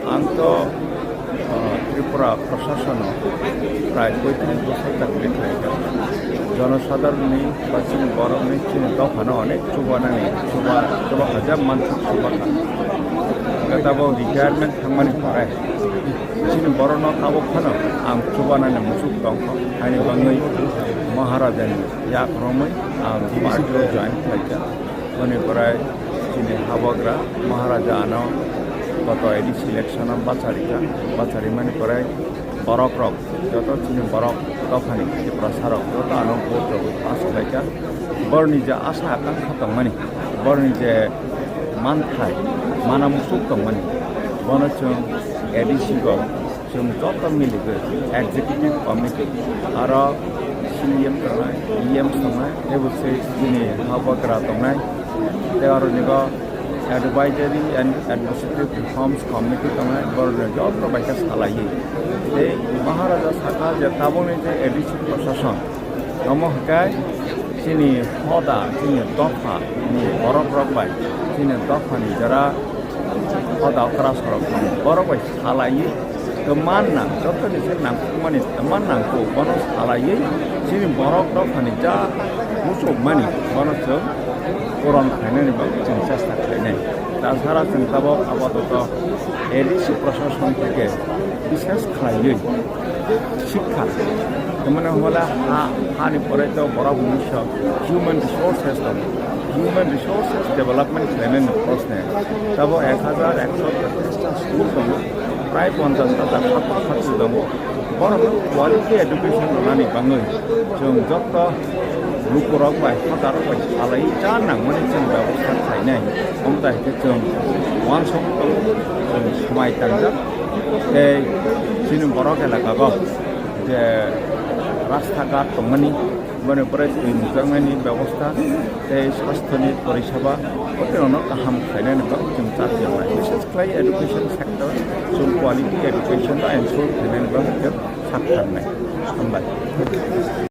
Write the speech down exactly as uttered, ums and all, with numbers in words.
Ang to, ah, Tripura prashasono prai poitris bosor chakri khlaikha. Jonosadharonni ba chini borokni chini dophano onek chubanani chuba, chuba hajak mansuk chubakha. Hwnkhe tabok retirement thangmani pore chini borokno tabok phano ang chubanani muchuk tongkha. Haini bagwi Maharajani yak romwi ang party-o join khlaikha. Boni pore chini habagra Maharaja ano koto A D C election-o bacharikha, bacharimani pore borok rok, joto chini borok dophani Tiprasa rok joto ano vote rogwi pass khlaikha. Borni je asa akankha tongmani, borni je manthai, mana muchuk tongmani, bono chwng A D C-o chwng joto miligwi executive committee aro C E M tongnai, E M tongnai, teibo se chini habagra tongnai, tei aro nigo advisory and administrative reforms committee tongnai, borokno joto bai khe salaiwi. Tei Maharaja sakha je tabukni je A D C prashason, omo hwnkhe chini hoda, chini dopha ni borok rok bai, chini dopha ni jora hoda okra sorok tongo, borok bai salaiwi tongmanna, joto ni se nangkukmani tongman nangkuk, bono salaiwi chini borok dophani ja muchukmani bono chwng puron khlainani bagwi chwng chesta khlainai. Tasara chwng tabok apatoto A D C prashason theke bishes khlaiwi Sikha, tamani hole ha, hani pore to borok mungsa human resources tongo. Human resources development khlainani proshne. Tabo ek hajar ekso tetrish ta school tongo, prai ponchash hajar chhatro chhatri tongo. Borokno quality education rwnani bagwi chwng joto lukurok bai, hodarok bai salai cha nangmani chwng bebostha khlainai. Omo dai khe chwng uansuk tongo, chwng swmai tangjak. Tei chini borok elaka o je rasta ghat tongmani, boni pore twi nukjaknani bebostha tei swasthoni poriseba, bokhorono kaham khlainani bagwi chwng cha phiyoknai. Bishes khlai education sector, chwng quality education no ensure khlainani bagwi chwng sak tharnai. Hambai.